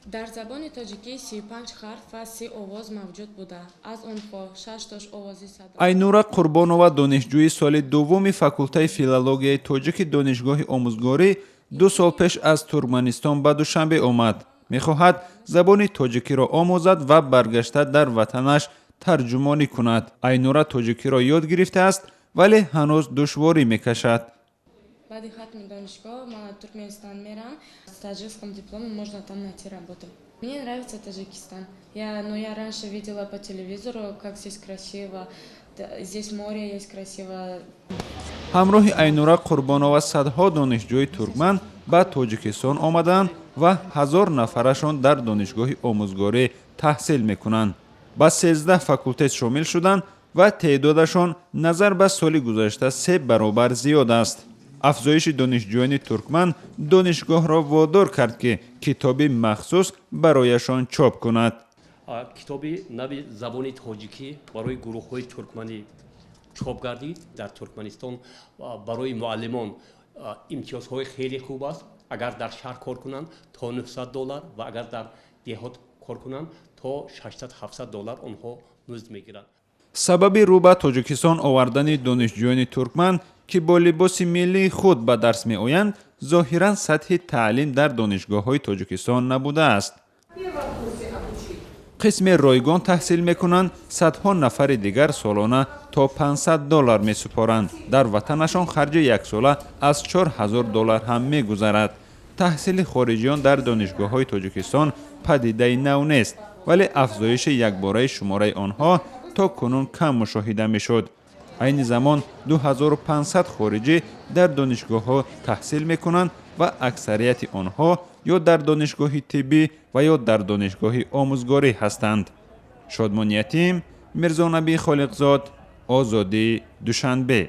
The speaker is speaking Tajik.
Дар забони тоҷикӣ 35 ҳарф ва 30 овоз мавҷуд буда, аз онҳо шаш тош овози садо. Айнура Қурбонова, донишҷӯи соли дуввуми факултаи филологияи тоҷики Донишгоҳи омӯзгорӣ, 2 сол пеш аз Туркманистон ба Душанбе омад. Мехоҳад забони тоҷикиро омӯзад ва баргашта дар ватанаш тарҷумонӣ кунад. Айнура тоҷикиро ёд гирифтааст, вале ҳанӯз душворӣ мекашад. Баъди хатми донишгоҳ ман Туркманистон мерам. С таджикским дипломом можно там найти работу. Мне нравится Таджикистан. Ну, я раньше видела по телевизору, как здесь красиво. Здесь море есть красиво. Ҳамроҳи Айнура Қурбонова садҳо донишҷӯи туркман ба Тоҷикистон омаданд ва 1000 нафарашон дар Донишгоҳи омӯзгорӣ таҳсил мекунанд. Ба 13 факултет шомил шуданд ва теъдодашон назар ба соли гузашта се баробар зиёд аст. Афзоиши донишҷӯёни туркман донишгоҳро водор кард, ки китоби махсус барояшон чоп кунад. Китоби нави забони тоҷикӣ барои гурӯҳҳои туркманӣ чоп гардид. Дар Туркманистон барои муаллимон имтиёзҳои хеле хуб аст. Агар дар шаҳр кор кунанд, то 900 доллар ва агар дар деҳот кор кунанд, то 600-700 доллар онҳо музд мегиранд. Сабаби рӯ ба Тоҷикистон овардани донишҷӯёни туркман, ки бо либоси миллии худ ба дарс меоянд, зоҳиран сатҳи таълим дар донишгоҳҳои Тоҷикистон набудааст. Қисме ройгон таҳсил мекунанд, садҳо нафари дигар солона то 500 доллар месупоранд. Дар ватанашон харҷи яксола аз 4000 доллар ҳам мегузарад. Таҳсили хориҷиён дар донишгоҳҳои Тоҷикистон падидаи нав нест, вале афзоиши якбораи шумораи онҳо то кунун кам мушоҳида мешуд. Айни замон 2500 хориҷӣ дар донишгоҳҳо таҳсил мекунанд ва аксарияти онҳо ё дар Донишгоҳи тиббӣ ва ё дар Донишгоҳи омӯзгорӣ ҳастанд. Шодмон Ятим, Мирзонабӣ Холиқзод, «Озодӣ», Душанбе.